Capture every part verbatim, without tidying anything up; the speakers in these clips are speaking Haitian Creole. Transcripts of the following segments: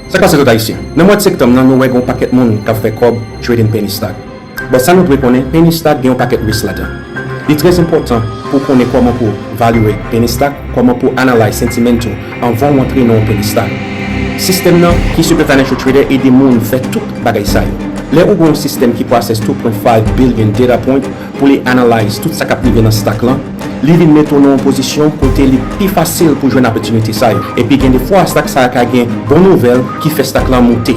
Sa k pase tout Ayisyen? Nan mwa septanm nan, nou wè gen yon pakèt moun k ap fè kòb trading penny stock. But sa nou dwe konnen, penny stock gen yon pakèt risk ladan. Li trè enpòtan pou w konnen kòman pou w value penny stock, kòman pou w analyze sentiment ou anvan w antre nan yon penny stock. Sistèm nan, ki Super Financial Trader, ede moun fè tout bagay sa yo. Lè ou gen yon sistèm ki process two point five billion data point pou li analyze tout sa k ap rive nan stock lan, li vin mete w nan yon pozisyon kote li pi fasil pou jwenn opportunity sa yo. Epi gen de fwa, stock sa a ka gen bon nouvèl ki fè stock lan moute.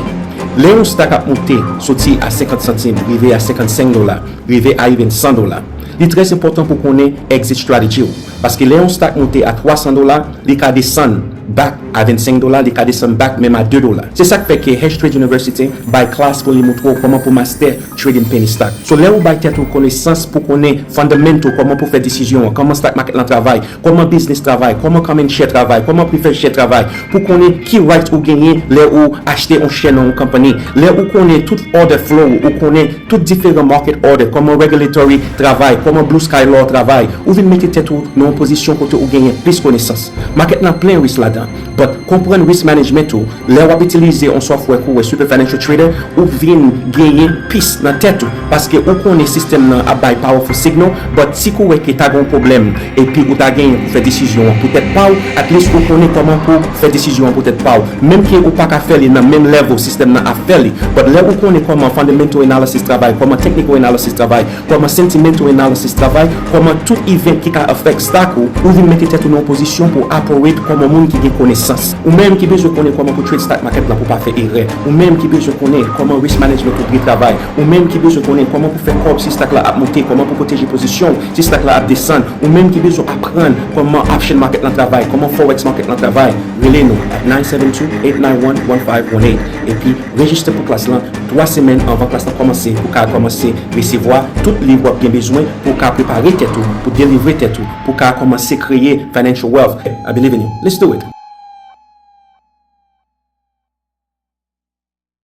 Lè yon stock ap moute, soti a senkant santim, rive a senkannsenk dola, rive a even san dola, li trè enpòtan pou konnen exit strategy w. Paske lè yon stock moute a twa san dola, li ka desann back a vennsenk dola, li ka desann back menm a de dola. Se sa k fè ke Hesh Trade University bay klas pou li montre w kòman pou master trading penny stock. So, lè ou bay tèt ou konesans pou konnen fundamental, kòman pou fè desizyon an, kòman stock market lan travay, kòman business travay, kòman common share travay, kòman preferred share travay, pou konnen ki right ou genyen lè ou achte yon share nan yon company. Lè ou konnen tout order flow, ou konnen tout diferan market order, kòman regulatory travay, kòman Blue Sky Law travay, ou vin mete tèt ou nan yon pozisyon kote ou genyen plis konesans. Market lan plen risk ladan, but konprann risk management ou, lè w ap itilize yon software kou wè Super Financial Trader, ou vin genyen peace nan tèt ou, paske ou konnen sistèm nan ap bay powerful signal, but si kou wè ke ta gen yon pwoblèm, epi ou ta genyen pou fè desizyon an pou tèt pa w, at least ou konnen kòman pou fè desizyon an pou tèt pa w. Menm ke ou pa ka fè li nan menm level sistèm nan ap fè li, but lè ou konnen kòman fundamental analysis travay, kòman technical analysis travay, kòman sentimental analysis travay, kòman tout event ki ka affect stock ou, ou vin mete tèt ou nan yon pozisyon pou operate kòman moun ki gen konesans. Ou menm ki bezwen konnen kòman pou trade stock market lan pou pa fè erè. Ou menm ki bezwen konnen kòman risk management ou dwe travay. Ou menm ki bezwen konnen kòman pou fè kòb si stock la ap monte, kòman pou pwoteje pozisyon w si stock la ap desann. Ou menm ki bezwen aprann kòman option market lan travay, kòman forex market lan travay. Rele nou at nine seven two, eight nine one, one five one eight. Epi, rejistre pou klas lan twa semèn anvan klas lan kòmanse pou w ka kòmanse resevwa tout liv w ap gen bezwen pou w ka prepare tèt ou, pou delivre tèt ou, pou w ka kòmanse kreye financial wealth. I believe in you. Let's do it!